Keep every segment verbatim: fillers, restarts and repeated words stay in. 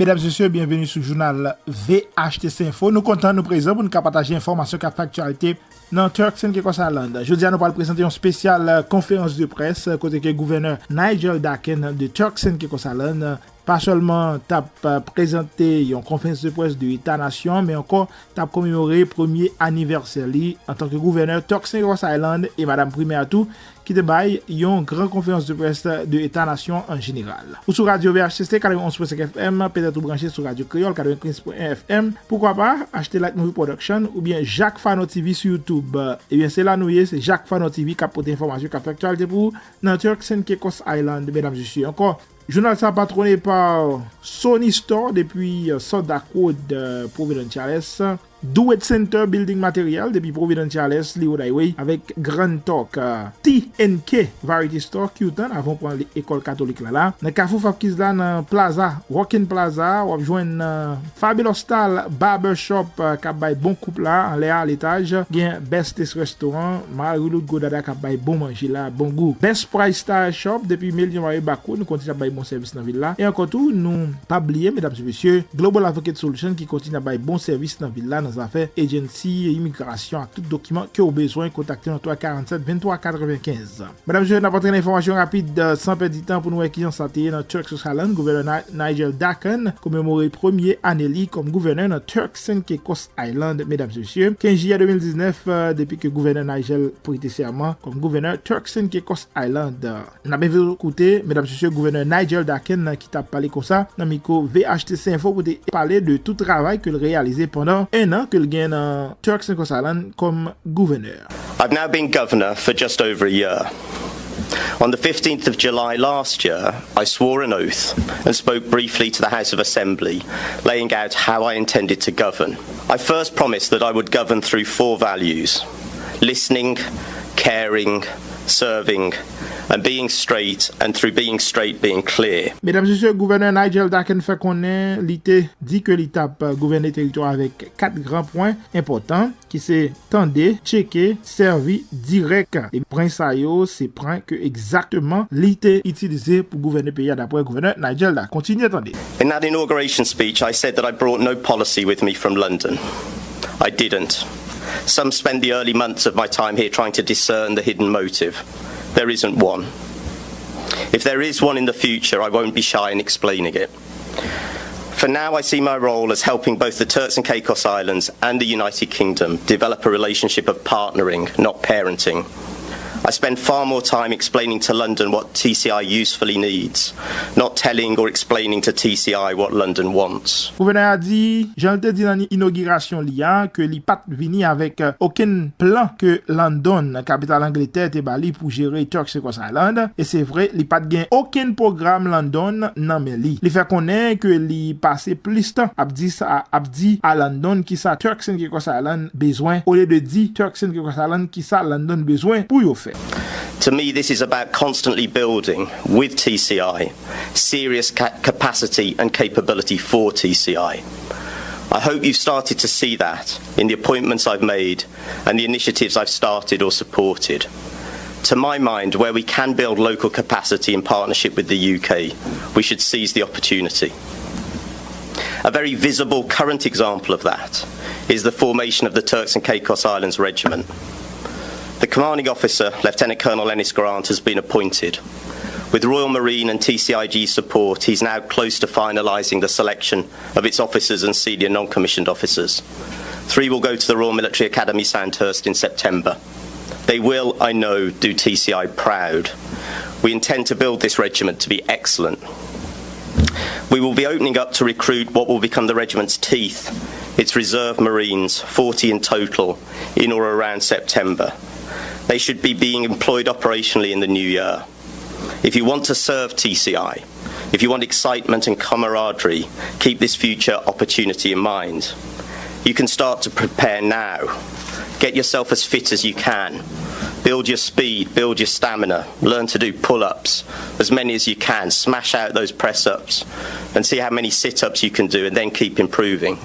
Medam, mesye, byenveni sou jounal V H T C Info. Nou kontan nou prezan pou n ka pataje enfòmasyon k ap fè aktyalite nan Turks and Caicos Island. Jodi a, nou pral prezante yon espesyal, eh, konferans de près, eh, kote ke gouvènè Nigel Dackon de Turks and Caicos Island, eh, pa sèlman t ap, eh, prezante yon konferans de près de eta nasyon an, men ankò t ap komemore premye anivèsè li antanke gouvènè Turks and Caicos Island e madanm primè a tou, ki te bay yon gran konferans de près de eta nasyon an jeneral. Ou sou radyo V H T C katrevenn onz pwen senk F M, petèt ou branche sou Radyo Kreyòl katrevenkenz pwen en F M, poukwa pa achte Like Movie Production oubyen Jacques Fano T V sou YouTube. Ebyen, se la nou ye, se Jacques Fano T V k ap pote enfòmasyon, k ap fè aktyalite pou ou nan Turks and Caicos Island, medam, mesye. Ankò, jounal sa patwone pa Sony Store depi, eh, Soddock Road, eh, Providence, Charles. Do It Center Building Material depi Providence, Charles, Leeward Highway, avèk Grand Talk, eh, T and K Variety Store, Q-Town, avan pran li ekòl katolik la la. Nan Kafou Fafkiz la, nan Plaza, Walking Plaza, w ap jwenn, eh, Fabulous Style Barber Shop, eh, k ap bay bon koup la, anlè a, letaj. Gen Bestest Restaurant, Marie-Loude Godada k ap bay bon manje la, bon gou. Best Price Style Shop, depi Million Marie Bacon, nou kontinye ap bay bon sèvis nan vil la. E ankò tou, nou pa bliye, medam e mesye, Global Advocate Solution ki kontinye ap bay bon sèvis nan vil la nan zafè agency, imigrasyon ak tout dokiman ke w bezwen. Kontakte nou twa karannsèt venntwa katrevenkenz. Medam e mesye, n ap antre nan enfòmasyon rapid, eh, san pèdi tan pou nou wè kijan sa te ye nan Turks Island. Gouvènè Ni-, Nigel Dackon komemore premye ane li kòm gouvènè nan Turks and Caicos Island, medam e mesye. Kenz jiyè de mil diznèf, eh, depi ke gouvènè Nigel prete sèman kòm gouvènè Turks and Caicos Island. N ap envite w koute, medam e mesye, gouvènè Nigel Dackon ki t ap pale konsa nan mikwo V H T C Info pou te pale de tout travay ke l reyalize pandan en an ke l gen nan Turks and Caicos Island kòm gouvènè. I've now been governor for just over a year. On the fifteenth of July last year, I swore an oath and spoke briefly to the House of Assembly, laying out how I intended to govern. I first promised that I would govern through four values: listening, caring, serving, and being straight, and through being straight, being clear. Medam e mesye, gouvènè Nigel Dackon fè konnen li te di ke li t ap, eh, gouvène teritwa avèk kat gran pwen enpòtan, ki se tande, tcheke, sèvi, dirèk. E pwen sa yo, se pwen ke egzakteman li te itilize pou gouvène peyi a, daprè gouvènè Nigel Dackon. Kontinye tande. In that inauguration speech, I said that I brought no policy with me from London. I didn't. Some spent the early months of my time here trying to discern the hidden motive. There isn't one. If there is one in the future, I won't be shy in explaining it. For now, I see my role as helping both the Turks and Caicos Islands and the United Kingdom develop a relationship of partnering, not parenting. I spend far more time explaining to London what T C I usefully needs, not telling or explaining to T C I what London wants. Gouvènè a di, jan l te di nan inogirasyon li a, ke li pa t vini avèk, eh, okenn plan ke London, kapital Angletè, te ba li pou jere Turks and Caicos Island, e se vre, li pa t gen okenn pwogram London nan men li. Li fè konnen ke li pase plis tan ap di sa, ap di a London kisa Turks and Caicos Island bezwen, olye de di Turks and Caicos Island kisa London bezwen pou yo fè. To me, this is about constantly building, with T C I, serious ca-, capacity and capability for T C I. I hope you've started to see that in the appointments I've made and the initiatives I've started or supported. To my mind, where we can build local capacity in partnership with the U K, we should seize the opportunity. A very visible current example of that is the formation of the Turks and Caicos Islands Regiment. The commanding officer, Lieutenant Colonel Ennis Grant, has been appointed. With Royal Marine and T C I G support, he's now close to finalising the selection of its officers and senior non-commissioned officers. Three will go to the Royal Military Academy Sandhurst in September. They will, I know, do T C I proud. We intend to build this regiment to be excellent. We will be opening up to recruit what will become the regiment's teeth, its reserve Marines, forty in total, in or around September. They should be being employed operationally in the new year. If you want to serve T C I, if you want excitement and camaraderie, keep this future opportunity in mind. You can start to prepare now. Get yourself as fit as you can. Build your speed, build your stamina, learn to do pull ups, as many as you can. Smash out those press ups and see how many sit ups you can do, and then keep improving.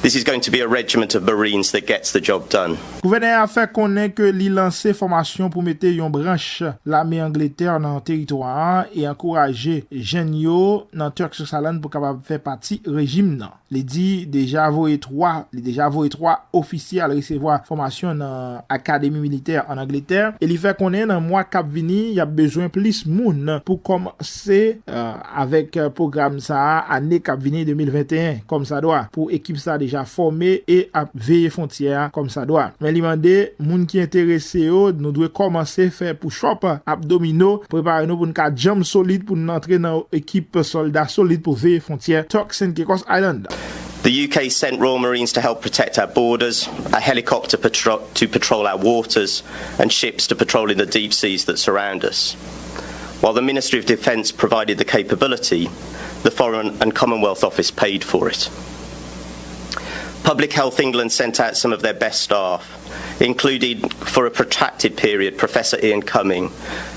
This is going to be a regiment of Marines that gets the job done. Gouvènè a fè konnen ke li lanse fòmasyon pou mete yon branch lame Angletè nan teritwa a e ankouraje jèn yo nan Turks and Caicos Islands pou kapab fè pati rejim nan. Li di deja voye twa, li deja voye twa ofisye al resevwa fòmasyon nan Akademi Militè ann Angletè e li fè konnen nan mwa k ap vini, y ap bezwen plis moun pou kòmanse, eh, avèk pwogram sa a ane k ap vini de mil venteyen, kòmsadwa, pou ekip sa a deja fòme e ap veye fwontyè a kòmsadwa. Men li mande moun ki enterese yo, nou dwe kòmanse fè push-up, abdomino, prepare nou pou n ka djanm solid, pou n antre nan ekip sòlda solid pou veye fwontyè Turks and Caicos Island. The U K sent Royal Marines to help protect our borders, a helicopter patro- to patrol our waters, and ships to patrol in the deep seas that surround us. While the Ministry of Defence provided the capability, the Foreign and Commonwealth Office paid for it. Public Health England sent out some of their best staff, including for a protracted period Professor Ian Cumming,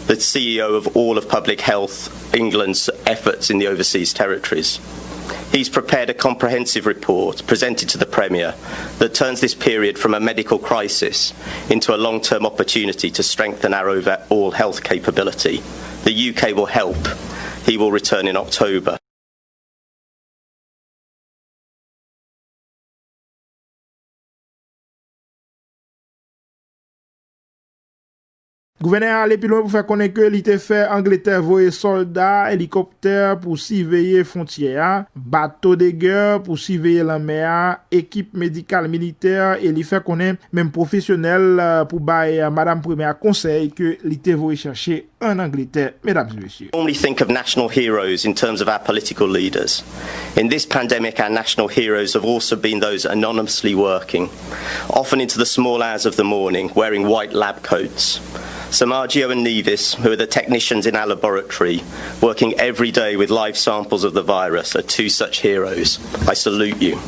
the C E O of all of Public Health England's efforts in the overseas territories. He's prepared a comprehensive report presented to the Premier that turns this period from a medical crisis into a long-term opportunity to strengthen our overall health capability. The U K will help. He will return in October. Gouvènè a ale pi lwen pou fè konnen ke li te fè Angletè voye sòlda, elikoptè pou siveye fwontyè a, bato de gè pou siveye lanmè a, ekip medikal militè, e li fè konnen menm pwofesyonèl, eh, pou bay, eh, Madanm Premye a konsèy ke li te voye chèche ann Angletè, medam e mesye. Normally think of national heroes in terms of our political leaders. In this pandemic, our national heroes have also been those anonymously working, often into the small hours of the morning, wearing white lab coats. Samagio and Nevis, who are the technicians in our laboratory, working every day with live samples of the virus, are two such heroes. I salute you.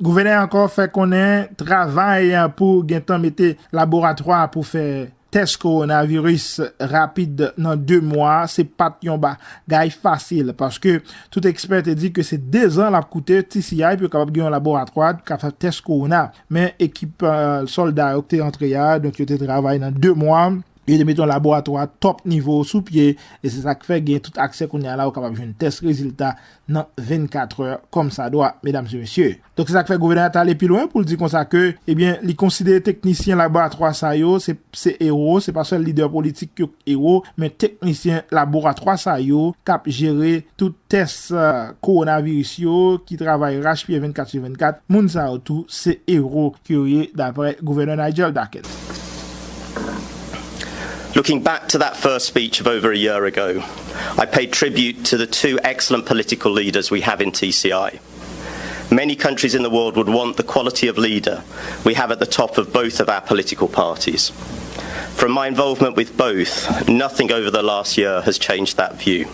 Gouvènè a ankò fè konnen travay pou gentan mete laboratwa pou fè tès kowonaviris rapid nan de mwa, se pa t yon bagay fasil, paske tout ekspè te di ke se dezan l ap koute T C I pou yo kapab gen yon laboratwa k ap fè tès kowona. Men ekip, eh, sòlda yo ki te antre a, donk yo te travay nan de mwa, yo te mete yon laboratwa top nivo sou pye, e se sa k fè gen tout aksè kounye a la, ou kapab jwenn tès rezilta nan vennkatrè kòmsadwa, medam e mesye. Donk, se sa k fè gouvènè a t ale pi lwen pou l di konsa ke, ebyen, li konsidere teknisyen laboratwa sa yo, se, se ewo, se pa sèl lidè politik yo k ewo, men teknisyen laboratwa sa yo k ap jere tout tès, eh, kowonaviris yo, ki travay rachpye vennkat sou vennkat, moun sa yo tou, se ewo ke yo ye, daprè gouvènè Nigel Dackett. Looking back to that first speech of over a year ago, I paid tribute to the two excellent political leaders we have in T C I. Many countries in the world would want the quality of leader we have at the top of both of our political parties. From my involvement with both, nothing over the last year has changed that view.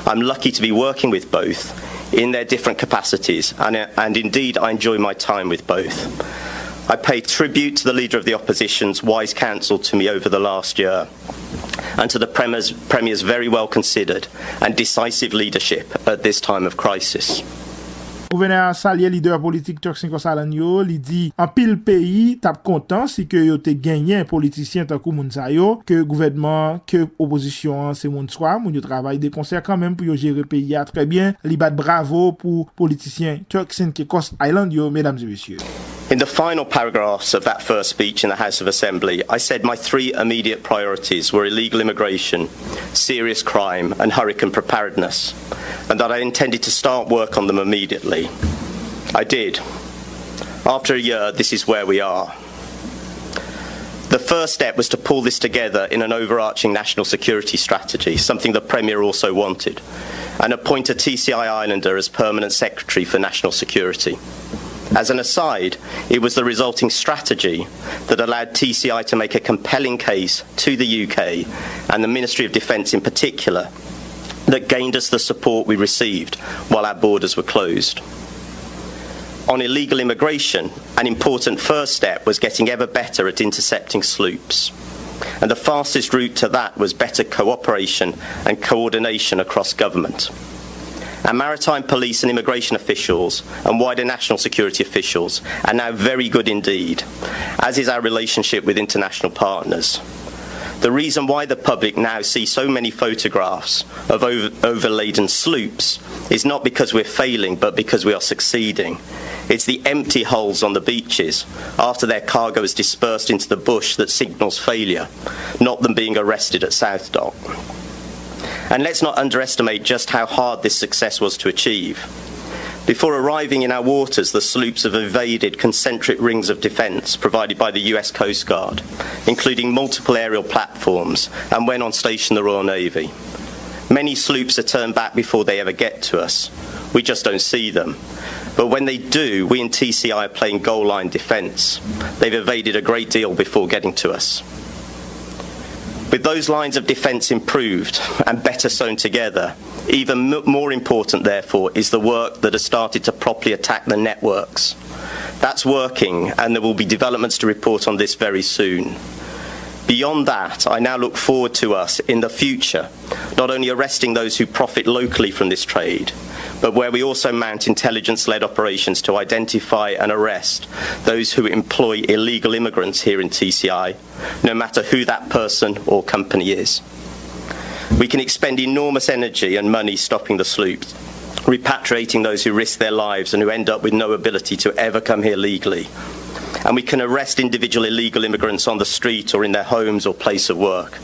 I'm lucky to be working with both in their different capacities, and, and indeed I enjoy my time with both. I pay tribute to the Leader of the Opposition's wise counsel to me over the last year and to the Premier's, Premier's very well considered and decisive leadership at this time of crisis. Gouvènè a salye lidè politik Turks and Caicos Island yo, li di anpil peyi t ap kontan si ke yo te genyen politisyen tankou moun sa yo, ke gouvènman, ke opozisyon an se moun swa, moun yo travay de konsè kanmenm pou yo jere peyi a trè byen. Li bat bravo pou politisyen Turks and Caicos Island yo, medam e mesye. In the final paragraphs of that first speech in the House of Assembly, I said my three immediate priorities were illegal immigration, serious crime, and hurricane preparedness, and that I intended to start work on them immediately. I did. After a year, this is where we are. The first step was to pull this together in an overarching national security strategy, something the Premier also wanted, and appoint a T C I Islander as Permanent Secretary for National Security. As an aside, it was the resulting strategy that allowed T C I to make a compelling case to the U K, and the Ministry of Defence in particular, that gained us the support we received while our borders were closed. On illegal immigration, an important first step was getting ever better at intercepting sloops. And the fastest route to that was better cooperation and coordination across government. Our maritime police and immigration officials and wider national security officials are now very good indeed, as is our relationship with international partners. The reason why the public now see so many photographs of over- overladen sloops is not because we're failing, but because we are succeeding. It's the empty hulls on the beaches after their cargo is dispersed into the bush that signals failure, not them being arrested at Southdock. And let's not underestimate just how hard this success was to achieve. Before arriving in our waters, the sloops have evaded concentric rings of defence provided by the U S Coast Guard, including multiple aerial platforms, and when on station, the Royal Navy. Many sloops are turned back before they ever get to us. We just don't see them. But when they do, we in T C I are playing goal line defence. They've evaded a great deal before getting to us. With those lines of defence improved and better sewn together, even m- more important, therefore, is the work that has started to properly attack the networks. That's working, and there will be developments to report on this very soon. Beyond that, I now look forward to us in the future not only arresting those who profit locally from this trade, but where we also mount intelligence led operations to identify and arrest those who employ illegal immigrants here in T C I, no matter who that person or company is. We can expend enormous energy and money stopping the sloops, repatriating those who risk their lives and who end up with no ability to ever come here legally. And we can arrest individual illegal immigrants on the street or in their homes or place of work.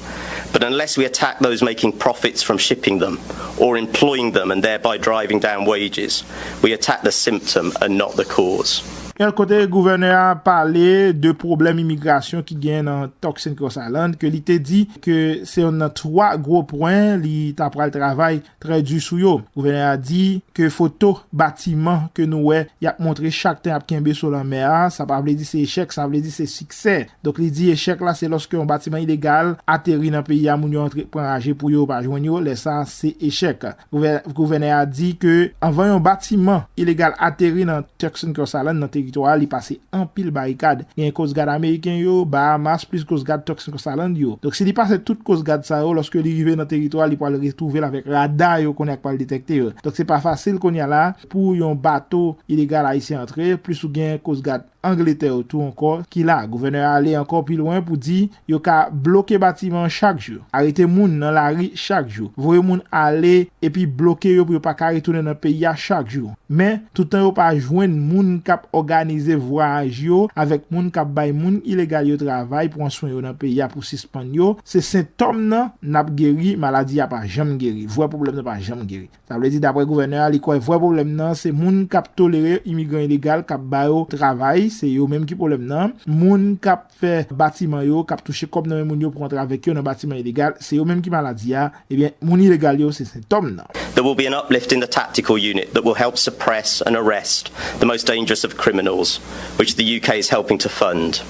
But unless we attack those making profits from shipping them or employing them and thereby driving down wages, we attack the symptom and not the cause. Yon lòt kote, gouvènè a pale de pwoblèm imigrasyon ki gen nan Turks and Caicos Island, ke li te di ke se youn nan twa gwo pwen li ta pral travay trè di sou yo. Gouvènè a di ke foto batiman ke nou wè y ap montre chak tan y ap kenbe sou lanmè a, sa pa vle di se echèk, sa vle di se siksè. Donk, li di echèk la, se lòske yon batiman ilegal ateri nan peyi a, moun yo antre pran raje pou yo, yo pa jwenn yo, lè sa, se echèk. Gouvè- Gouvènè a di ke anvan yon batiman ilegal ateri nan Turks and Caicos Island, nan teritwa a, li pase anpil barikad. Gen Coast Guard ameriken yo, Bahamas, plis Coast Guard Turks and Caicos Island yo. Donk, si li pase tout Coast Guard sa yo, lòske li rive nan teritwa, li pral retwouve l avèk rada yo konnen ak pral detèkte yo. Donk, se pa fasil kounye a la pou yon bato ilegal ayisyen antre, plis ou gen Coast Guard Angletè yo tou ankò ki la. Gouvènè a ale ankò pi lwen pou di yo ka bloke batiman an chak jou, arete moun nan lari chak jou, voye moun ale epi bloke yo pou yo pa ka retounen nan peyi a chak jou. Men, toutan yo pa jwenn moun k ap òganize vwayaj yo avèk moun k ap bay moun ilegal yo travay, pran swen yo nan peyi a pou sispann yo, se sentòm nan n ap geri, maladi a pa janm geri, vrè pwoblèm nan pa janm geri. Sa vle di, daprè gouvènè a, li kwè vrè pwoblèm nan, se moun k ap tolere imigran ilegal k ap ba yo travay, se yo menm ki pwoblèm nan. Moun k ap fè batiman yo, k ap touche kòb nan men moun yo pou antre avèk yo nan batiman ilegal, se yo menm ki maladi a, ebyen, moun ilegal yo, se sentòm nan. There will be an uplift in the tactical unit that will help suppress and arrest the most dangerous of criminals, which the U K is helping to fund.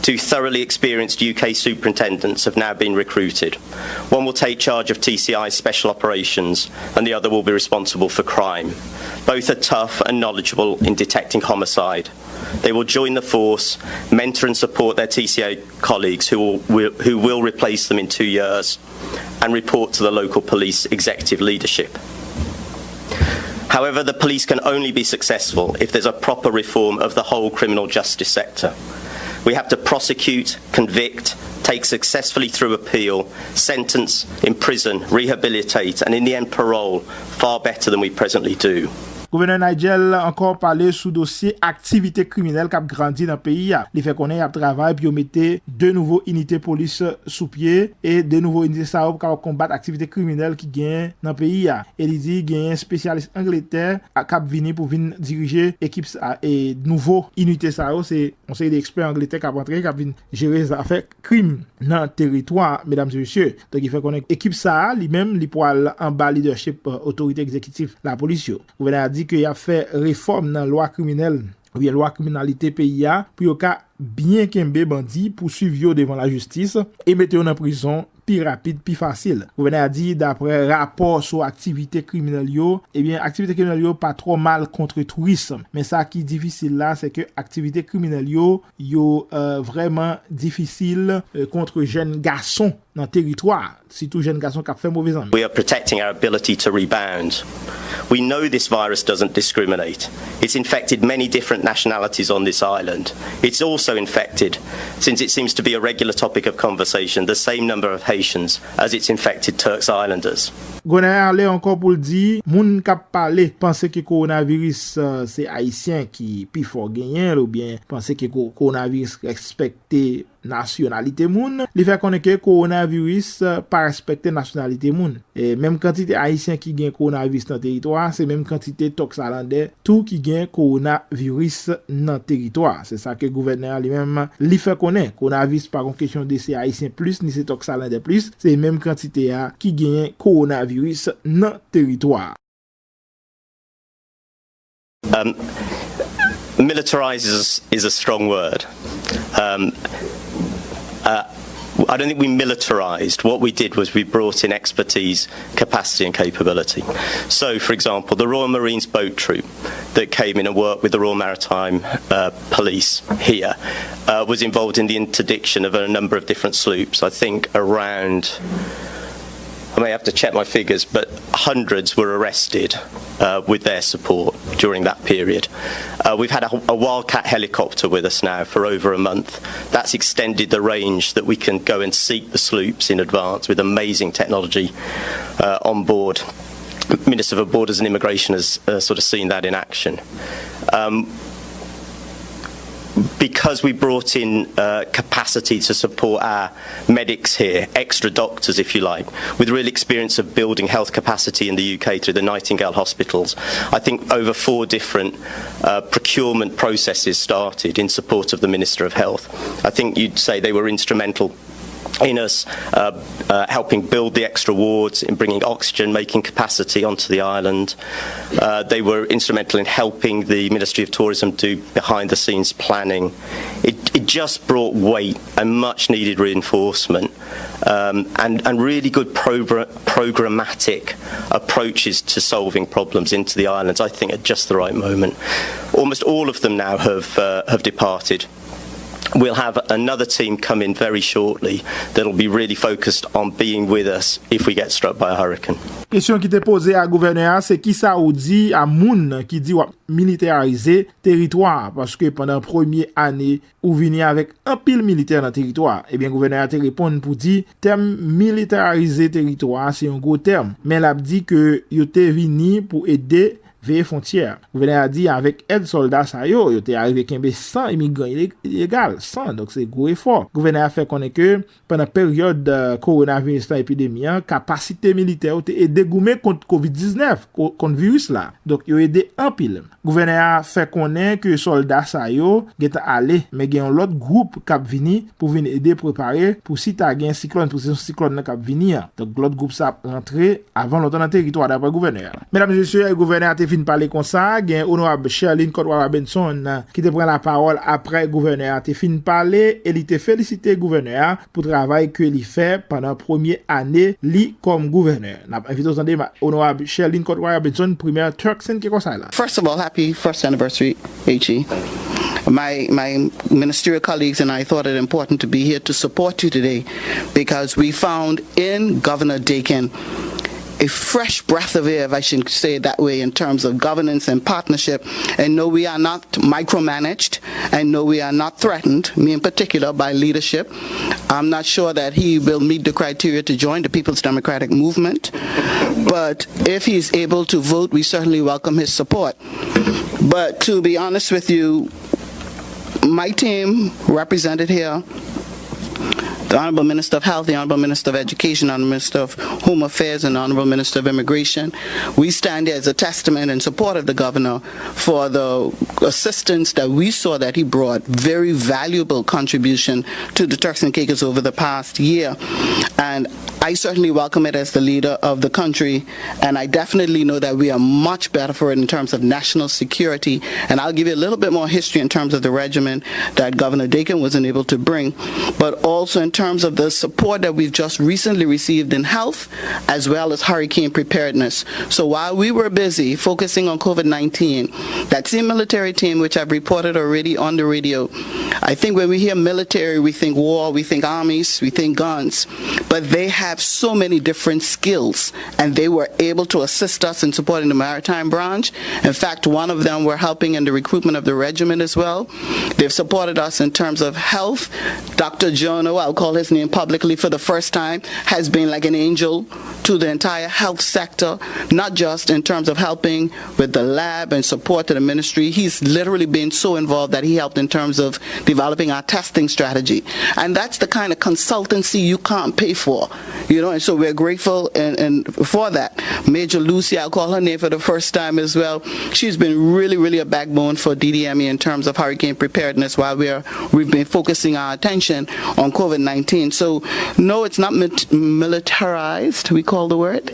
Two thoroughly experienced U K superintendents have now been recruited. One will take charge of T C I special operations, and the other will be responsible for crime. Both are tough and knowledgeable in detecting homicide. They will join the force, mentor and support their T C I colleagues who will, will, who will replace them in two years, and report to the local police executive leadership. However, the police can only be successful if there's a proper reform of the whole criminal justice sector. We have to prosecute, convict, take successfully through appeal, sentence, imprison, rehabilitate, and in the end parole far better than we presently do. Gouvènè Nigel ankò pale sou dosye aktivite kriminèl k ap grandi nan peyi a. Li fè konnen y ap travay pou yo mete de nouvo inite polis sou pye, e de nouvo inite sa yo pou kapab konbat aktivite kriminèl ki genyen nan peyi a. E li di genyen espesyalis Angletè a k ap vini pou vin dirije ekip sa, e nouvo inite sa yo, se yon seri de ekspè Angletè k ap antre, k ap vin jere zafè krim nan teritwa, medam e mesye. Donk, li fè konnen ekip sa a, li menm, li pral anba lidèchip, euh, otorite egzekitif lapolis yo. Gouvènè a di ke y ap fè refòm nan lwa kriminèl, oubyen lwa kriminalite peyi a, pou yo ka byen kenbe bandi, pouswiv yo devan lajistis e mete yo nan prizon pi rapid, pi fasil. Gouvènè a di, daprè rapò sou aktivite kriminèl yo, ebyen, aktivite kriminèl yo pa twò mal kont touris. Men sa ki difisil la, se ke aktivite kriminèl yo, yo, euh, vrèman difisil, euh, kont jèn gason nan teritwa a, sitou jèn gason k ap fè move zanmi. We are protecting our ability to rebound. We know this virus doesn't discriminate. It's infected many different nationalities on this island. It's also infected, since it seems to be a regular topic of conversation, the same number of Haitians as it's infected Turks Islanders. Gouvènè a ale ankò pou l di moun k ap pale panse ke kowonaviris, eh, se Ayisyen ki pi fò genyen l, oubyen panse ke ko-, kowonaviris respekte nasyonalite moun. Li fè konnen ke kowonaviris, eh, pa respekte nasyonalite moun. E menm kantite Ayisyen ki gen kowonaviris nan teritwa a, se menm kantite Tòks Alandè tou ki gen kowonaviris nan teritwa a. Se sa ke gouvènè a li menm, li fè konnen. Kowonaviris pa gon kesyon de se Ayisyen plis, ni se Tòks Alandè plis. Se menm kantite a ki genyen kowonaviris nan teritwa a. Um, militarize is, is a strong word. Um, uh, I don't think we militarized. What we did was we brought in expertise, capacity, and capability. So, for example, the Royal Marines boat troop that came in and worked with the Royal Maritime, uh, Police here, uh, was involved in the interdiction of a number of different sloops. I think around, I may have to check my figures, but hundreds were arrested, uh, with their support during that period. Uh, we've had a, a Wildcat helicopter with us now for over a month. That's extended the range that we can go and seek the sloops in advance with amazing technology, uh, on board. Minister for Borders and Immigration has, uh, sort of seen that in action. Um, because we brought in, uh, capacity to support our medics here, extra doctors, if you like, with real experience of building health capacity in the U K through the Nightingale hospitals. I think over four different, uh, procurement processes started in support of the Minister of Health. I think you'd say they were instrumental in us, uh, uh, helping build the extra wards, in bringing oxygen making capacity onto the island. Uh, they were instrumental in helping the Ministry of Tourism do behind the scenes planning. It, it just brought weight and much needed reinforcement, um, and, and really good progr- programmatic approaches to solving problems into the islands, I think, at just the right moment. Almost all of them now have, uh, have departed. We'll have another team come in very shortly that'll be really focused on being with us if we get struck by a hurricane. Kesyon ki te poze a gouvènè a, se kisa ou di a moun ki di w ap militarize teritwa a, paske pandan premye ane ou vini avèk anpil militè nan teritwa a. Ebyen, gouvènè a te reponn pou di tèm militarize teritwa a se yon gwo tèm, men l ap di ke yo te vini pou ede veye fwontyè a. Gouvènè a di avèk èd sòlda sa yo, yo te arive kenbe san imigran ile- ilegal, san, donk se gwo efò. Gouvènè a fè konnen ke pandan peryòd, eh, kowonaviris lan, epidemi an, kapasite militè yo te ede goumen kont kovid diznèf, ko- kont viris la. Donk yo ede anpil. Gouvènè a fè konnen ke sòlda sa yo gentan ale, men gen yon lòt gwoup k ap vini pou vin ede prepare pou si ta gen siklòn, pou sezon siklòn nan k ap vini an. Donk lòt gwoup sa ap rantre avan lontan nan teritwa, daprè gouvènè a. Medam e mesye, gouvènè a te fin pale konsa, gen onorab Sherline Cottois Robinson ki te pran lapawòl aprè gouvènè a te fin pale e li te felisite gouvènè a pou travay ke li fè pandan premye ane li kòm gouvènè. N ap envite w tande ma- onorab Sherline Cottois Robinson, primè Turks and Caicos Island. First of all, happy first anniversary, H E. My, my ministerial colleagues and I thought it important to be here to support you today because we found in Governor Dakin a fresh breath of air, if I should say it that way, in terms of governance and partnership. And no, we are not micromanaged, and no, we are not threatened, me in particular, by leadership. I'm not sure that he will meet the criteria to join the People's Democratic Movement, but if he's able to vote, we certainly welcome his support. But to be honest with you, my team represented here, the Honorable Minister of Health, the Honorable Minister of Education, Honorable Minister of Home Affairs, and Honorable Minister of Immigration, we stand here as a testament in support of the governor for the assistance that we saw that he brought, very valuable contribution to the Turks and Caicos over the past year. And I certainly welcome it as the leader of the country, and I definitely know that we are much better for it in terms of national security. And I'll give you a little bit more history in terms of the regiment that Governor Dakin wasn't able to bring, but also in terms of the support that we've just recently received in health, as well as hurricane preparedness. So while we were busy focusing on COVID nineteen, that same military team, which I've reported already on the radio, I think when we hear military, we think war, we think armies, we think guns. But they have so many different skills, and they were able to assist us in supporting the maritime branch. In fact, one of them were helping in the recruitment of the regiment as well. They've supported us in terms of health. Doctor Jono, I'll call his name publicly for the first time, has been like an angel to the entire health sector, not just in terms of helping with the lab and support to the ministry. He's literally been so involved that he helped in terms of developing our testing strategy. And that's the kind of consultancy you can't pay for. You know, and so we're grateful and, and for that. Major Lucy, I'll call her name for the first time as well. She's been really, really a backbone for D D M E in terms of hurricane preparedness while we're, we've been focusing our attention on COVID nineteen. So, no, it's not mit- militarized, we call the word.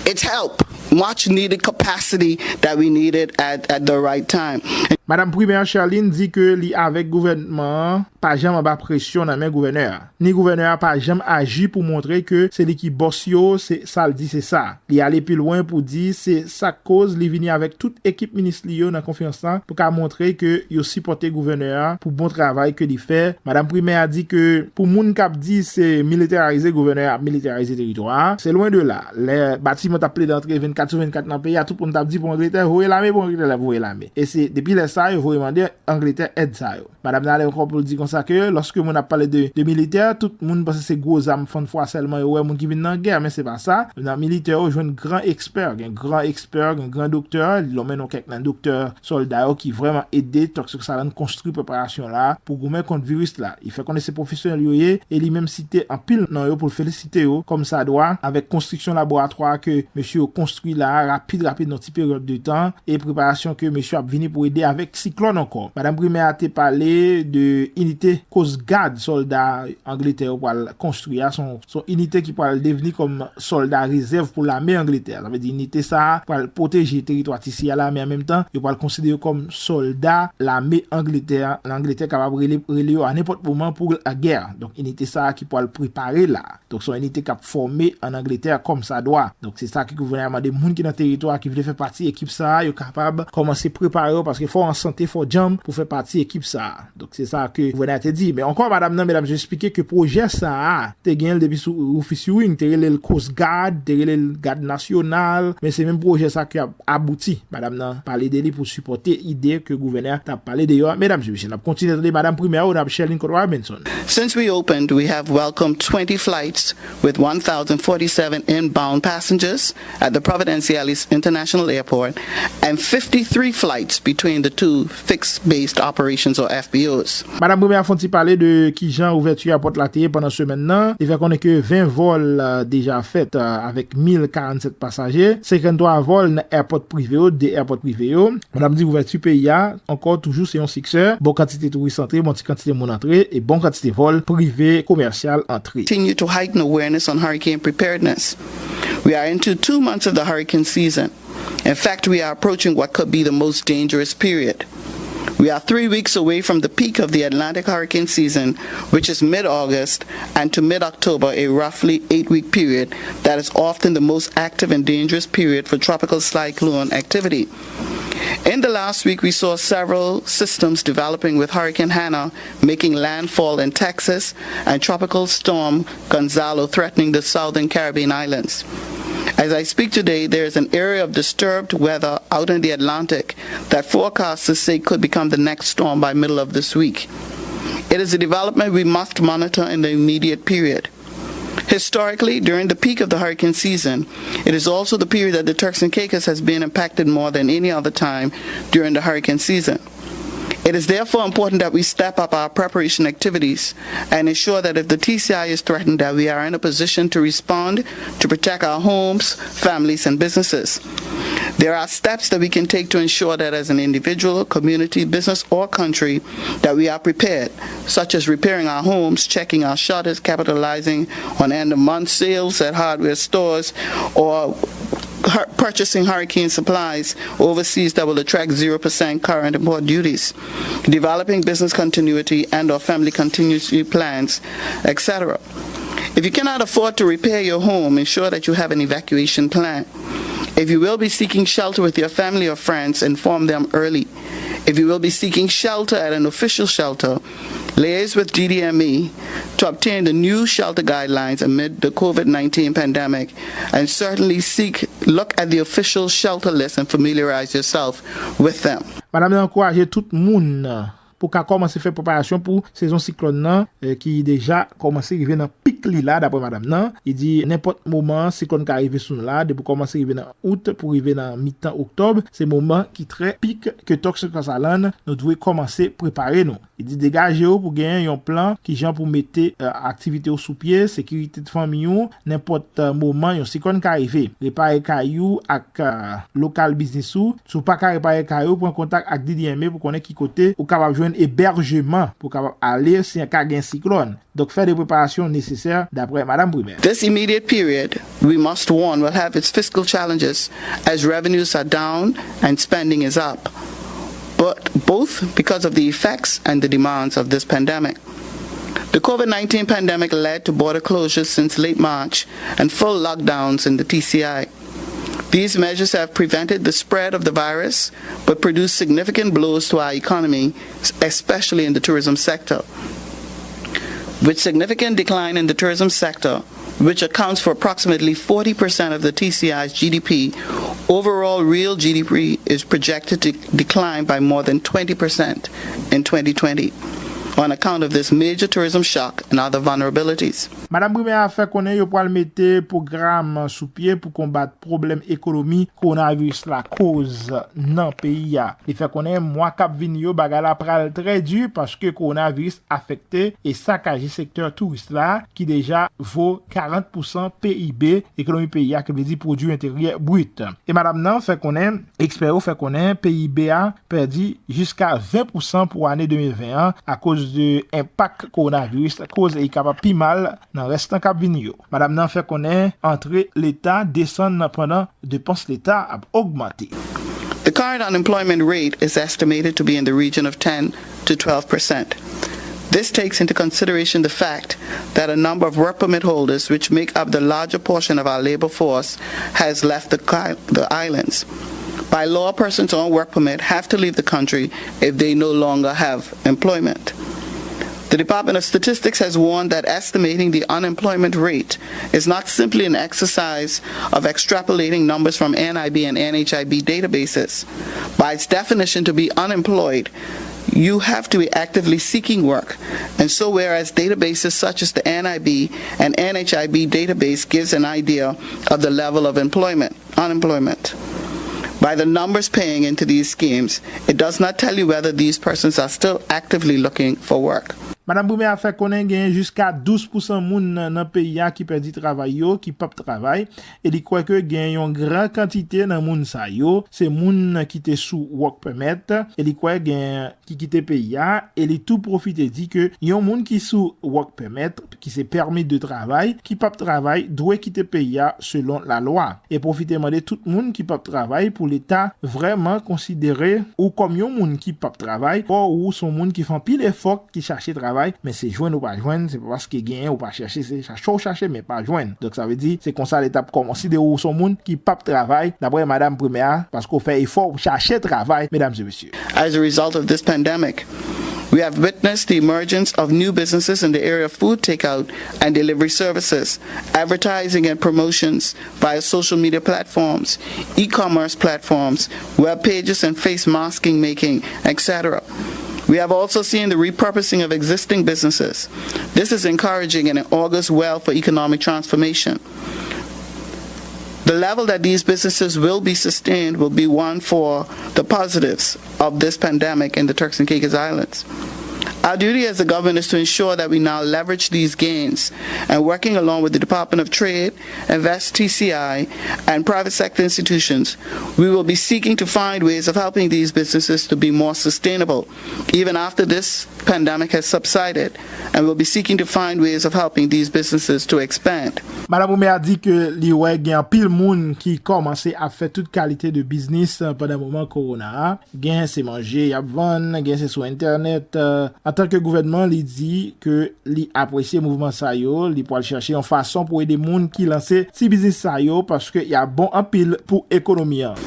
It's help. Much needed capacity that we needed at, at the right time. Madanm Primè Cherline di ke li avèk gouvènman an, pa janm anba presyon nan men gouvènè a. Ni gouvènè a pa janm aji pou montre ke se li ki bòs yo, se sa l di se sa. Li ale pi lwen pou di se sa k koz li vini avèk tout ekip minis li yo nan konferans lan pou ka montre ke yo sipòte gouvènè a pou bon travay ke li fè. Madanm Primè a di ke pou moun k ap di se militarize gouvènè a ap militarize teritwa a, se lwen de la. Lè batiman t ap plede antre vennkat sou vennkat nan peyi a, tout moun t ap di pou Angletè voye lame, pou Angletè voye lame. E se depi lè sa yo voye mande Angletè èd sa yo. Madanm nan ale ankò pou l di konsa ke lòske moun ap pale de, de militè, tout moun panse se gwo zam fann fwa sèlman yo wè moun ki vin nan gè, men se pa sa. Nan militè yo jwenn gran ekspè, gen gran ekspè, gen gran doktè, li lonmen non kèk nan doktè sòlda yo ki vrèman ede, tòk sou sa rann konstwi preparasyon la pou goumen kont viris la. Li fè konnen se pwofesyonèl yo ye e li menm site anpil nan yo pou l felisite yo kòm sa dwa avèk konstriksyon laboratwa ke mesye yo konstwi la rapid rapid nan ti peryòd de tan e preparasyon ke mesye ap vini pou ede avèk siklòn ankò. Madanm Primè a te pale de inite Coast Guard sòlda Angletè yo pral konstwi a, se yon se yon inite ki pral devni kòm sòlda rezèv pou lame Angletè. Sa vle di inite sa a pral pwoteje teritwa T C A la, men an menm tan, yo pral konsidere yo kòm sòlda lame Angletè. Angletè kapab rele, rele yo a nenpòt moman pou lagè. Donk, inite sa a ki pral prepare la. Donk, se yon inite k ap fòme ann Angletè kòm sa dwa. Donk, se sa ke gouvènè a mande moun ki nan teritwa a ki vle fè pati ekip sa a, yo kapab kòmanse prepare yo, paske fò w an sante, fò w djanm pou fè pati ekip sa a. Donk, se sa ke gouvènè a te di. Men ankò, madanm nan, medam, yo eksplike ke pwojè sa a, te genyen l depi sou Rufus Ewing, te rele l Coast Guard, te rele l Gad Nasyonal, men se menm pwojè sa ki ap abouti. Madanm nan pale de li pou sipòte ide ke gouvènè a t ap pale de yo a. Medam e mesye, n ap kontinye tande madanm Primè Onab Cherline Cotto Robinson. Since we opened, we have welcomed twenty flights with one thousand forty-seven inbound passengers at the Providenciales International Airport and fifty-three flights between the two fixed-based operations or F B Os. Madanm Primè a fè yon ti pale de kijan ouvèti èpòt la te ye pandan semèn nan. Li fè konnen ke ven vòl, euh, deja fèt, euh, avèk mil karannsèt pasaje, senkanntwa vòl nan èpòt prive yo, de èpòt prive yo. Madanm di ouvèti peyi a ankò toujou se yon siksè. Bon kantite touris antre, bon ti kantite moun antre e bon kantite vòl prive komèsyal antre. Continue to heighten awareness on hurricane preparedness. We are into two months of the hurricane season. In fact, we are approaching what could be the most dangerous period. We are three weeks away from the peak of the Atlantic hurricane season, which is mid August and to mid October, a roughly eight week period that is often the most active and dangerous period for tropical cyclone activity. In the last week, we saw several systems developing, with Hurricane Hanna making landfall in Texas and Tropical Storm Gonzalo threatening the southern Caribbean islands. As I speak today, there is an area of disturbed weather out in the Atlantic that forecasters say could become the next storm by middle of this week. It is a development we must monitor in the immediate period. Historically, during the peak of the hurricane season, it is also the period that the Turks and Caicos has been impacted more than any other time during the hurricane season. It is therefore important that we step up our preparation activities and ensure that if the T C I is threatened, that we are in a position to respond to protect our homes, families, and businesses. There are steps that we can take to ensure that as an individual, community, business, or country, that we are prepared, such as repairing our homes, checking our shutters, capitalizing on end of month sales at hardware stores, or Hur- purchasing hurricane supplies overseas that will attract zero percent current import duties, developing business continuity and or family continuity plans, et cetera. If you cannot afford to repair your home, ensure that you have an evacuation plan. If you will be seeking shelter with your family or friends, inform them early. If you will be seeking shelter at an official shelter, liaise with G D M E to obtain the new shelter guidelines amid the COVID nineteen pandemic, and certainly seek look at the official shelter list and familiarize yourself with them. Madanm nan ankouraje tout moun pou ka kòmanse fè preparasyon pou sezon siklòn nan, eh, ki deja kòmanse rive nan pik li la, daprè madanm nan. Li di nenpòt moman siklòn ka rive sou nou la, depi kòmanse rive nan out pou rive nan mitan oktòb, se moman ki trè pik ke Turks and Caicos Island nou dwe kòmanse prepare nou. Li di degaje w pou genyen yon plan kijan pou mete eh, aktivite w sou pye, sekirite fanmi w, nenpòt eh, moman yon siklòn ka rive. Repare kay ou ak eh, lokal biznis ou. Si w pa ka repare kay ou, pran kontak ak D D M A pou konnen ki kote ou kapab jwenn ebèjeman pou w kapab ale si ka gen siklòn. Donk fè de preparasyon nesesè, daprè Madanm Primè. This immediate period, we must warn, will have its fiscal challenges as revenues are down and spending is up, but both because of the effects and the demands of this pandemic. The COVID nineteen pandemic led to border closures since late March and full lockdowns in the T C I. These measures have prevented the spread of the virus but produced significant blows to our economy, especially in the tourism sector. With significant decline in the tourism sector, which accounts for approximately forty percent of the T C I's G D P, overall real G D P is projected to decline by more than twenty percent in twenty twenty on account of this major tourism shock and other vulnerabilities. Madanm Primè a fè konnen yo pral mete pwogram sou pye pou konbat pwoblèm ekonomi kowonaviris la koz nan peyi a. Li fè konnen mwa k ap vini yo bagay la pral trè di paske kowonaviris afekte e sakaje sektè touris la ki deja vo karant pousan P I B ekonomi peyi a, ki vle di pwodui enteryè brit. E madanm nan fè konnen, ekspè yo fè konnen P I B a pèdi jiska ven pousan pou ane de mil ven an akoz de enpak kowonaviris la koz e kapab pi mal nan rès tan k ap vini yo. Madanm nan fè konnen antre leta desann pandan depans leta ap ogmante. The current unemployment rate is estimated to be in the region of ten to twelve percent. This takes into consideration the fact that a number of work permit holders, which make up the larger portion of our labor force, has left the, the islands. By law, persons on work permit have to leave the country if they no longer have employment. The Department of Statistics has warned that estimating the unemployment rate is not simply an exercise of extrapolating numbers from N I B and N H I B databases. By its definition, to be unemployed, you have to be actively seeking work. And so, whereas databases such as the N I B and N H I B database gives an idea of the level of employment, unemployment, by the numbers paying into these schemes, it does not tell you whether these persons are still actively looking for work. Madanm Primè a fè konnen gen jiska douz pousan moun nan peyi a ki pèdi travay yo, ki p ap travay, e li kwè ke gen yon gran kantite nan moun sa yo se moun ki te sou work permit, e li kwè gen ki kite peyi a, e li tou pwofite di ke yon moun ki sou work permit, ki se pèmi de travay, ki p ap travay, dwe kite peyi a selon lalwa. E pwofite mande tout moun ki p ap travay pou leta vrèman konsidere ou kòm yon moun ki p ap travay, fò ou se yon moun ki fè anpil efò, ki chache travay, men se jwenn ou pa jwenn, se pa paske genyen ou pa chache, se chache ou chache men pa jwenn. Donk sa vle di se konsa leta ap kòmanse de ou se yon moun ki p ap travay, daprè madanm Primè a, paske ou fè efò ou chache travay, medam e mesye. As a result of this pandemic, we have witnessed the emergence of new businesses in the area of food takeout and delivery services, advertising and promotions via social media platforms, e-commerce platforms, web pages and face masking making, et cetera. We have also seen the repurposing of existing businesses. This is encouraging and it augurs well for economic transformation. The level that these businesses will be sustained will be one for the positives of this pandemic in the Turks and Caicos Islands. Our duty as the government is to ensure that we now leverage these gains, and working along with the Department of Trade, Invest T C I, and private sector institutions, we will be seeking to find ways of helping these businesses to be more sustainable, even after this pandemic has subsided, and we'll be seeking to find ways of helping these businesses to expand. Madanm Oumer di ke li wè gen anpil moun ki kòmanse ap fè tout kalite de biznis pandan moman kowona a. Gen se manje y ap vann, gen se sou entènèt. Antanke gouvènman, li di ke li apresye mouvman sa yo, li pral chèche yon fason pou ede moun ki lanse ti biznis sa yo paske y ap bon anpil pou ekonomi an.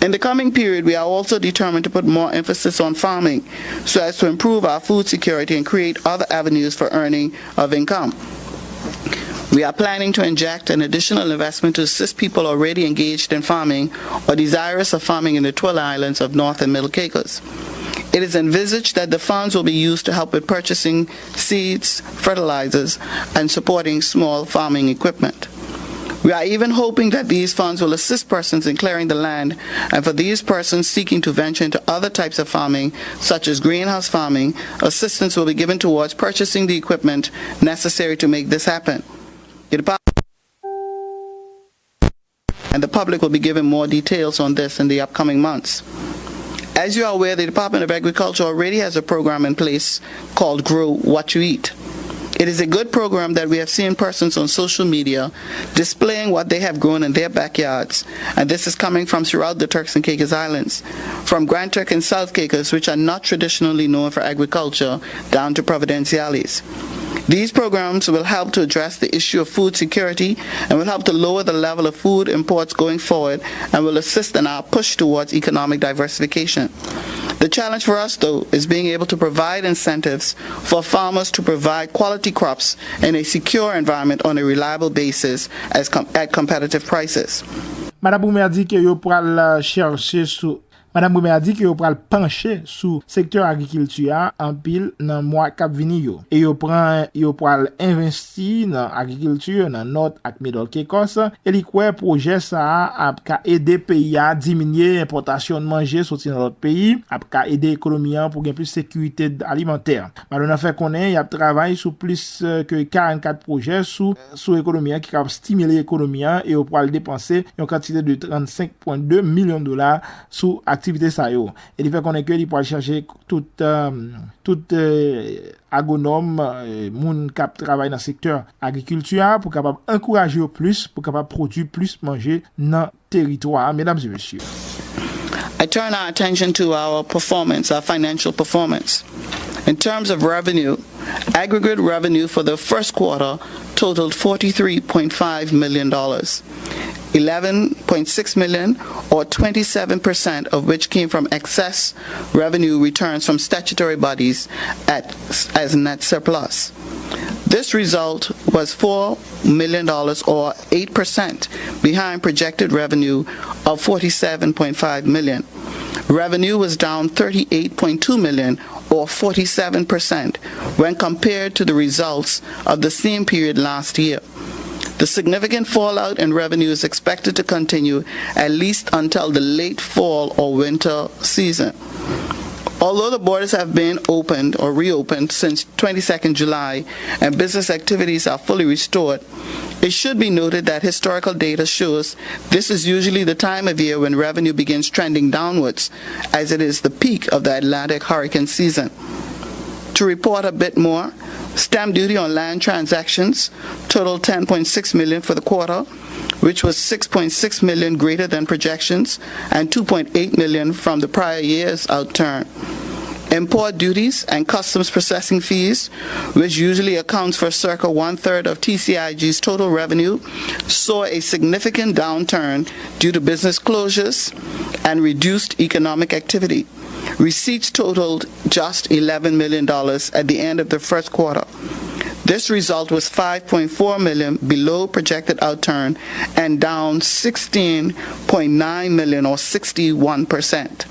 In the coming period, we are also determined to put more emphasis on farming so as to improve our food security and create other avenues for earning of income. We are planning to inject an additional investment to assist people already engaged in farming or desirous of farming in the Twila Islands of North and Middle Caicos. It is envisaged that the funds will be used to help with purchasing seeds, fertilizers, and supporting small farming equipment. We are even hoping that these funds will assist persons in clearing the land, and for these persons seeking to venture into other types of farming, such as greenhouse farming, assistance will be given towards purchasing the equipment necessary to make this happen. The department and the public will be given more details on this in the upcoming months. As you are aware, the Department of Agriculture already has a program in place called Grow What You Eat. It is a good program that we have seen persons on social media displaying what they have grown in their backyards, and this is coming from throughout the Turks and Caicos Islands, from Grand Turk and South Caicos, which are not traditionally known for agriculture, down to Providenciales. These programs will help to address the issue of food security and will help to lower the level of food imports going forward and will assist in our push towards economic diversification. The challenge for us, though, is being able to provide incentives for farmers to provide quality crops in a secure environment on a reliable basis as com- at competitive prices. Madanm Oumer di ke yo pral uh, chèche sou Madanm Oumer di ke yo pral panche sou sektè agrikilti a anpil nan mwa k ap vini yo. E yo pran, yo pral envesti nan agrikilti nan Nòt ak Midòl Kekòs. E li kwè pwojè sa a ap ka ede peyi a diminye enpòtasyon manje soti nan lòt peyi, ap ka ede ekonomi an pou gen plis sekirite alimantè. Madonna fè konnen y ap travay sou plis ke karannkat pwojè sou, sou ekonomi an ki kapab stimile ekonomi an e yo pral depanse yon kantite de trannsenk pwen de milyon dola sou aktivite sa yo. E li fè konnen ke li pral chache tout, tout agwonòm, moun k ap travay nan sektè agrikilti a pou kapab ankouraje yo plis, pou kapab pwodui plis manje nan teritwa a, medam e mesye. I turn our attention to our performance, our financial performance. In terms of revenue, aggregate revenue for the first quarter totaled forty-three point five million dollars, eleven point six million, or twenty-seven percent of which came from excess revenue returns from statutory bodies at, as net surplus. This result was four million dollars, or eight percent behind projected revenue of forty-seven point five million. Revenue was down thirty-eight point two million, or forty-seven percent when compared to the results of the same period last year. The significant fallout in revenue is expected to continue at least until the late fall or winter season. Although the borders have been opened or reopened since twenty-second July and business activities are fully restored, it should be noted that historical data shows this is usually the time of year when revenue begins trending downwards, as it is the peak of the Atlantic hurricane season. To report a bit more, stamp duty on land transactions totaled ten point six million for the quarter, which was six point six million greater than projections and two point eight million from the prior year's outturn. Import duties and customs processing fees, which usually accounts for circa one third of T C I G's total revenue, saw a significant downturn due to business closures and reduced economic activity. Receipts totaled just eleven million dollars at the end of the first quarter. This result was five point four million below projected outturn and down sixteen point nine million, or sixty-one percent.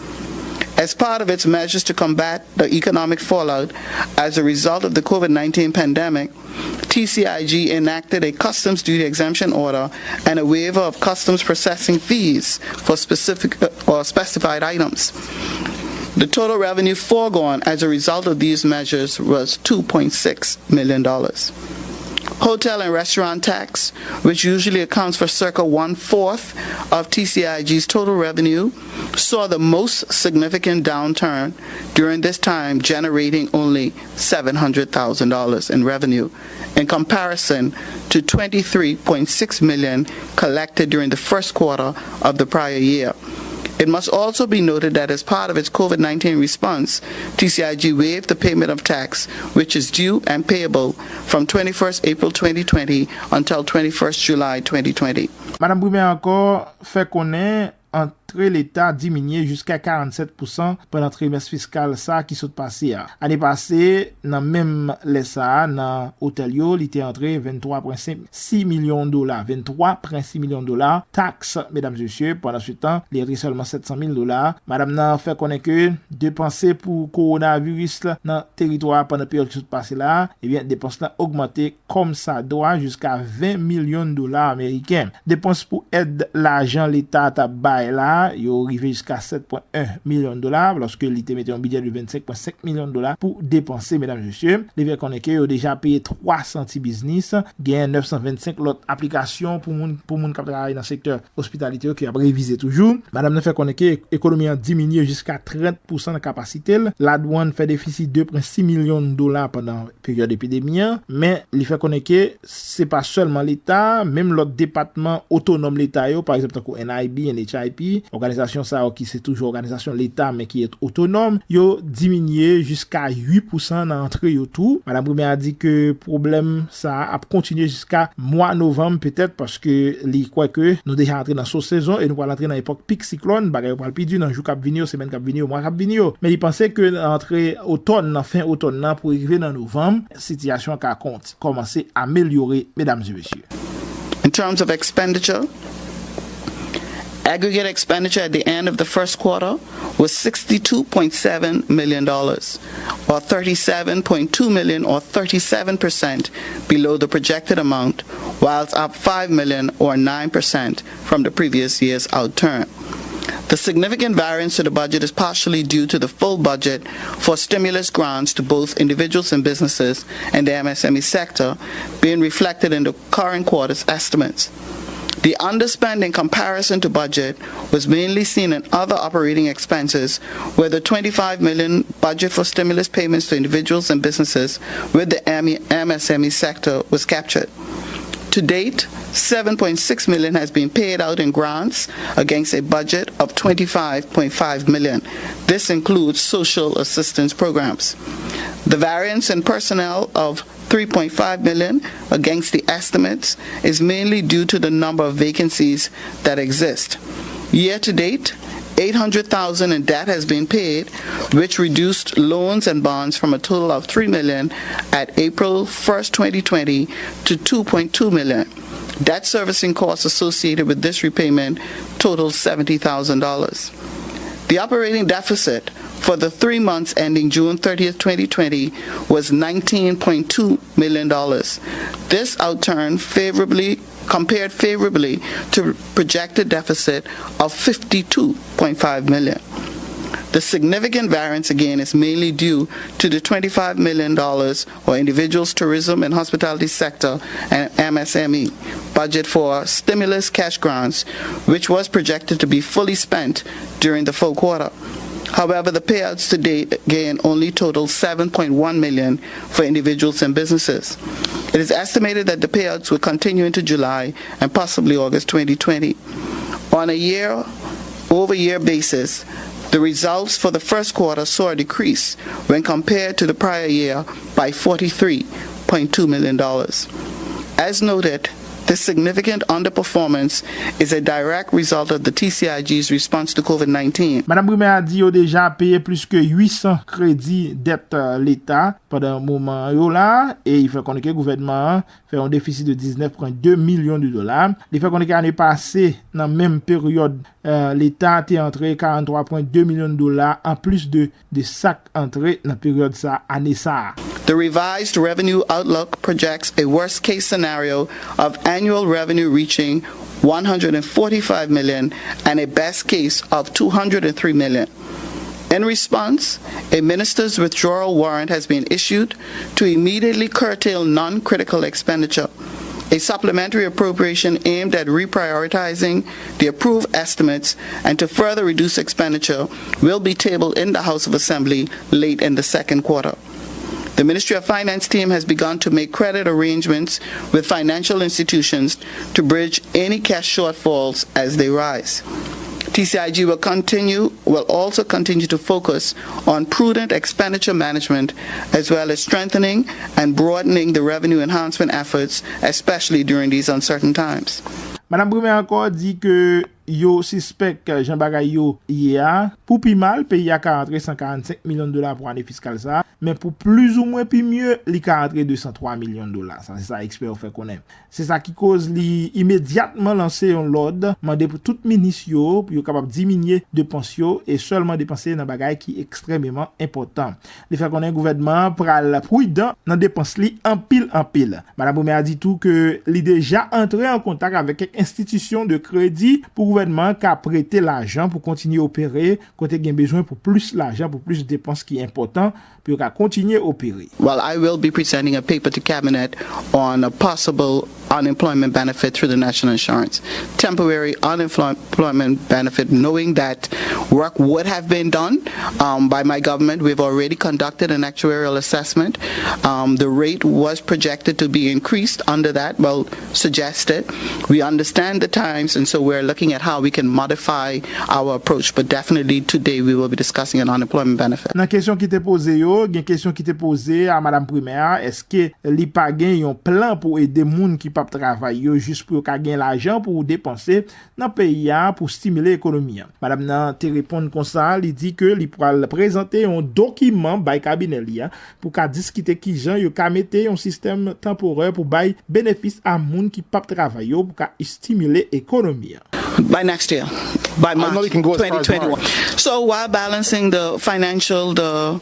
As part of its measures to combat the economic fallout as a result of the COVID nineteen pandemic, T C I G enacted a customs duty exemption order and a waiver of customs processing fees for specific, uh, or specified items. The total revenue foregone as a result of these measures was two point six million dollars. Hotel and restaurant tax, which usually accounts for circa one fourth of T C I G's total revenue, saw the most significant downturn during this time, generating only seven hundred thousand dollars in revenue, in comparison to twenty-three point six million collected during the first quarter of the prior year. It must also be noted that as part of its COVID nineteen response, T C I G waived the payment of tax which is due and payable from twenty-first April twenty twenty until twenty-first July twenty twenty. Madanm Primè ankò fè konnen antre Leta diminye jiska karannsèt pousan pandan trimès fiskal sa ki sot pase a. Ane pase, nan menm lè sa a, nan otèl yo, li te antre venntwa pwen senk sis milyon dola, venntwa pwen sis milyon dola taks, medam e mesye, pandan se tan, li antre sèlman sèt san mil dola. Madanm nan fè konnen ke depanse pou kowonaviris la nan teritwa a pandan peryòd ki sot pase la, ebyen, depans lan ogmante kòmsadwa jiska ven milyon dola ameriken. Depans pou èd lajan Leta t ap bay la, yo rive jiska sèt pwen en milyon dola, lòske li te mete yon bidjè de vennsenk pwen senk milyon dola pou depanse, medam e mesye. Li fè konnen ke yo deja peye twa san ti biznis, gen nèf san vennsenk lòt aplikasyon pou moun, pou moun k ap travay nan sektè ospitalite yo ke y ap revize toujou. Madanm nan fè konnen ke ekonomi an diminye jiska trant pousan nan kapasite l. Ladwann fè defisi de pwen sis milyon dola pandan peryòd epidemi an, men li fè konnen ke se pa sèlman Leta, menm lòt depatman otonòm Leta yo, pa egzanp tankou N I B, N H I P, òganizasyon sa yo ki se toujou òganizasyon Leta men ki otonòm, yo diminye jiska uit pousan nan antre yo tou. Madanm Primè a di ke pwoblèm sa a ap kontinye jiska mwa novanm petèt, paske li kwè ke nou deja antre nan so sezon e nou pral antre nan epòk pik siklòn, bagay yo pral pi di nan jou k ap vini yo, semèn k ap vini yo, mwa k ap vini yo. Men li panse ke nan antre otòn nan, fen otòn nan pou rive nan novanm, sitiyasyon an ka kont-, kòmanse amelyore, medam e mesye. In terms of expenditure, aggregate expenditure at the end of the first quarter was sixty-two point seven million dollars, or thirty-seven point two million, or thirty-seven percent below the projected amount, whilst up five million, or nine percent, from the previous year's outturn. The significant variance to the budget is partially due to the full budget for stimulus grants to both individuals and businesses and the M S M E sector being reflected in the current quarter's estimates. The underspend in comparison to budget was mainly seen in other operating expenses, where the twenty-five million budget for stimulus payments to individuals and businesses with the M E M S M E sector was captured. To date, seven point six million has been paid out in grants against a budget of twenty-five point five million. This includes social assistance programs. The variance in personnel of three point five million against the estimates is mainly due to the number of vacancies that exist. Year to date, eight hundred thousand in debt has been paid, which reduced loans and bonds from a total of three million at April first, twenty twenty, to two point two million. Debt servicing costs associated with this repayment totaled seventy thousand dollars. The operating deficit for the three months ending June thirtieth, twenty twenty, was nineteen point two million dollars. This outturn favorably, compared favorably to projected deficit of fifty-two point five million. The significant variance, again, is mainly due to the twenty-five million dollars or individuals, tourism, and hospitality sector, and M S M E budget for stimulus cash grants, which was projected to be fully spent during the full quarter. However, the payouts to date, again, only total seven point one million for individuals and businesses. It is estimated that the payouts will continue into July and possibly August twenty twenty. On a year-over-year basis, the results for the first quarter saw a decrease when compared to the prior year by forty-three point two million dollars. As noted, this significant underperformance is a direct result of the T C I G's response to COVID nineteen. Madanm Primè a di yo deja peye plis ke uit san kredi dèt, eh, Leta pandan moman yo la, e li fè konnen ke gouvènman an fè yon defisi de diznèf pwen de milyon de dola. Li fè konnen ke ane pase, nan menm peryòd, eh, Leta te antre karannntwa pwen de milyon dola anplis de, de sa k antre nan peryòd sa, ane sa a. The revised revenue outlook projects a worst-case scenario of annual revenue reaching one hundred forty-five million and a best case of two hundred three million. In response, a minister's withdrawal warrant has been issued to immediately curtail non-critical expenditure. A supplementary appropriation aimed at reprioritizing the approved estimates and to further reduce expenditure will be tabled in the House of Assembly late in the second quarter. The Ministry of Finance team has begun to make credit arrangements with financial institutions to bridge any cash shortfalls as they rise. T C I G will continue, will also continue to focus on prudent expenditure management as well as strengthening and broadening the revenue enhancement efforts, especially during these uncertain times. Madanm Primè ankò di ke yo sispèk jan bagay yo ye a. Pou pi mal, peyi a ka antre san karannsenk milyon dola pou ane fiskal sa a, men pou plizoumwen pi mye, li ka antre de san twa milyon dola. Sa, se sa ekspè yo fè konnen. Se sa ki koz li imedyatman lanse yon lòd, mande pou tout minis yo, pou yo kapab diminye depans yo e sèlman depanse nan bagay ki ekstrèmeman enpòtan. Li fè konnen gouvènman an pral pridan nan depans li anpil, anpil. Madanm Primè a di tou ke li deja antre an kontak avèk kèk enstitisyon de kredi pou gouvènman an ka prete lajan pou kontinye opere, kote gen bezwen pou plis lajan, pou plis depans ki enpòtan, pou yo ka kontinye opere. Well, I will be presenting a paper to cabinet on a possible unemployment benefit through the national insurance. Temporary unemployment benefit, knowing that work would have been done um, by my government. We've already conducted an actuarial assessment. Um, the rate was projected to be increased under that, well, suggested. We understand the times, and so we're looking at how we can modify our approach. But definitely today we will be discussing an unemployment benefit. Nan kesyon ki te poze yo, gen kesyon ki te poze a Madanm Primè a, èske li pa gen yon plan pou ede moun ki p ap travay yo jis pou yo ka gen lajan pou depanse nan peyi a pou stimile ekonomi a? Madanm nan te reponn konsa, li di ke li pral prezante yon dokiman bay kabinè li a pou ka diskite kijan yo ka mete yon sistèm tanporè pou bay benefis a moun ki p ap travay yo pou ka stimile ekonomi a. By next year, by March twenty twenty-one. So while balancing the financial, the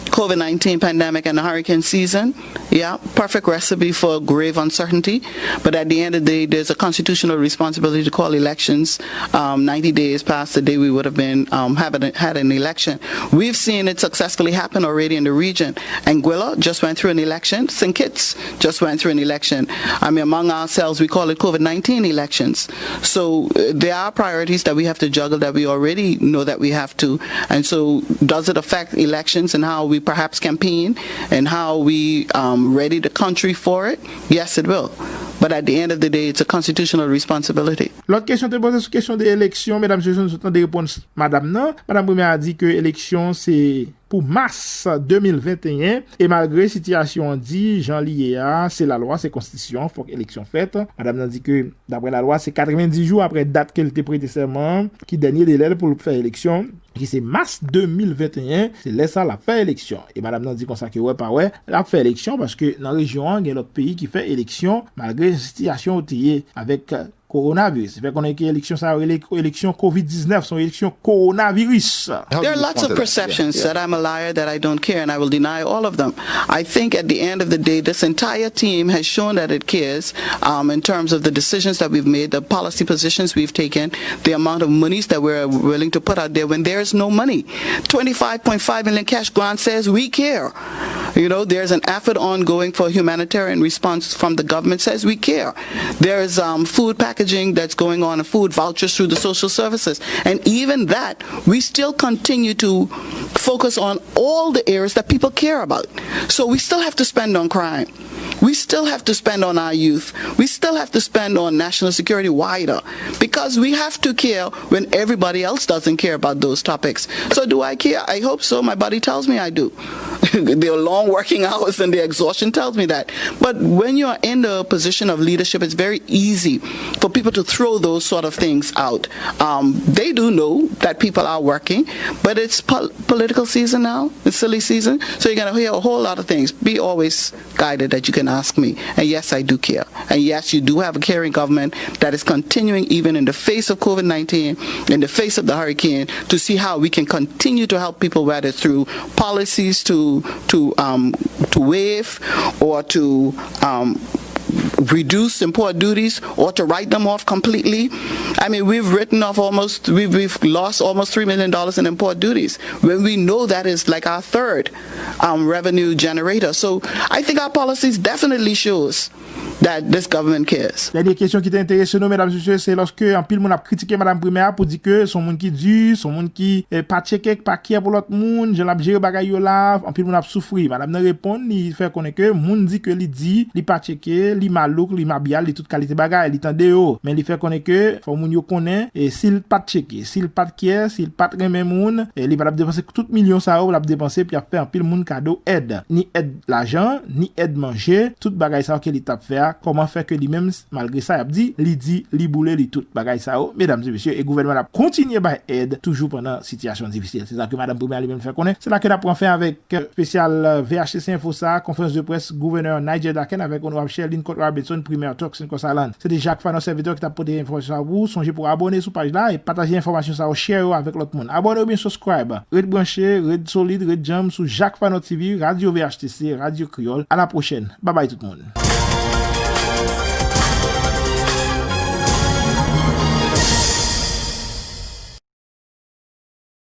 COVID nineteen pandemic and the hurricane season, yeah, perfect recipe for grave uncertainty. But at the end of the day, there's a constitutional responsibility to call elections um, ninety days past the day we would have been um, having had an election. We've seen it successfully happen already in the region. Anguilla just went through an election. Saint Kitts just went through an election. I mean, among ourselves, we call it COVID nineteen elections. So uh, there are priorities that we have to juggle that we already know that we have to. And so, does it affect elections and how we perhaps campaign and how we um, ready the country for it? Yes, it will. But at the end of the day, it's a constitutional responsibility. Lòt kesyon te poze sou kesyon de eleksyon, medam, mesye, nou sot tande repons madanm nan. Madanm Primè a di ke eleksyon se pou mas de mil venteyen, e malgre sitiyasyon an di jan li ye a, se lalwa, se konstitisyon an, fòk eleksyon fèt. Madanm nan di ke, daprè lalwa, se katrevenndis jou apre dat ke l te prete sèman an, ki dènye delè l pou l fè eleksyon, ki se mas de mil venteyen, se lè sa l ap fè eleksyon. E madanm nan di konsa ke wè pa wè, l ap fè eleksyon paske nan rejyon an, gen lòt peyi ki fè eleksyon, malgre sitiyasyon yo te ye avèk kowonaviris. Fè konnen ke eleksyon sa yo rele eleksyon kovid diznèf, se yon eleksyon kowonaviris. There are lots of perceptions that I'm a liar, that I don't care, and I will deny all of them. I think at the end of the day, this entire team has shown that it cares um, in terms of the decisions that we've made, the policy positions we've taken, the amount of monies that we're willing to put out there when there is no money. Twenty-five point five million cash grant says we care. You know, there's an effort ongoing for humanitarian response from the government, says we care. There's um, food packaging that's going on, food vouchers through the social services. And even that, we still continue to focus on all the areas that people care about. So we still have to spend on crime. We still have to spend on our youth. We still have to spend on national security wider because we have to care when everybody else doesn't care about those topics. So, do I care? I hope so. My body tells me I do. Their long working hours and their exhaustion tells me that. But when you're in the position of leadership, it's very easy for people to throw those sort of things out. Um, they do know that people are working, but it's pol- political season now, it's silly season, so you're going to hear a whole lot of things. Be always guided that you can ask me. And yes, I do care. And yes, you do have a caring government that is continuing, even in the face of COVID nineteen, in the face of the hurricane, to see how we can continue to help people, whether through policies to to um, to waive or to um, reduce import duties or to write them off completely. I mean, we've written off almost, we've, we've lost almost three million dollars in import duties when we know that is like our third um, revenue generator. So I think our policies definitely shows that this government cares. Dènye kesyon ki te enterese nou, medam, mesye, se lòske anpil moun ap kritike madanm Primè a pou di ke se yon moun ki di, se yon moun ki eh, pa tcheke, pa kyè pou lòt moun, jan l ap jere bagay yo la, anpil moun ap soufri. Madanm nan reponn, li fè konnen ke moun di ke li di, li pa tcheke, li malouk, li mabyal, li tout kalite bagay, li tande yo. Men li fè konnen ke fò moun yo konnen, e si l pa t tcheke, si l pa t kyè, si l pa t renmen moun, e li pa t ap depanse tout milyon sa yo, l ap depanse pou y ap fè anpil moun kado èd. Ni èd lajan, ni èd manje, tout bagay sa yo ke li t ap fè a, kòman fè ke li menm, malgre sa y ap di, li di, li boule, li tout bagay sa yo, medam e mesye, e gouvènman ap kontinye bay èd toujou pandan sitiyasyon difisil. Se sa ke madanm Primè a li menm fè konnen. Se la ke n ap pran fen avèk espesyal V H T C Info sa, konferans de près gouvènè Nigel Daken avèk onorab Sherlyn Court Robinson, Primè Turkson Coast Islands. Se te Jacques Fanot, sèvitè, ki t ap pote enfòmasyon sa pou ou. Sonje pou abòne sou paj la e pataje enfòmasyon sa yo, share yo avèk lòt moun. Abòne oubyen subscribe. Ret branche, ret solid, ret djanm sou Jacques Fanot T V, Radyo V H T C, Radyo Kreyòl. A la pwochèn. Babay tout moun.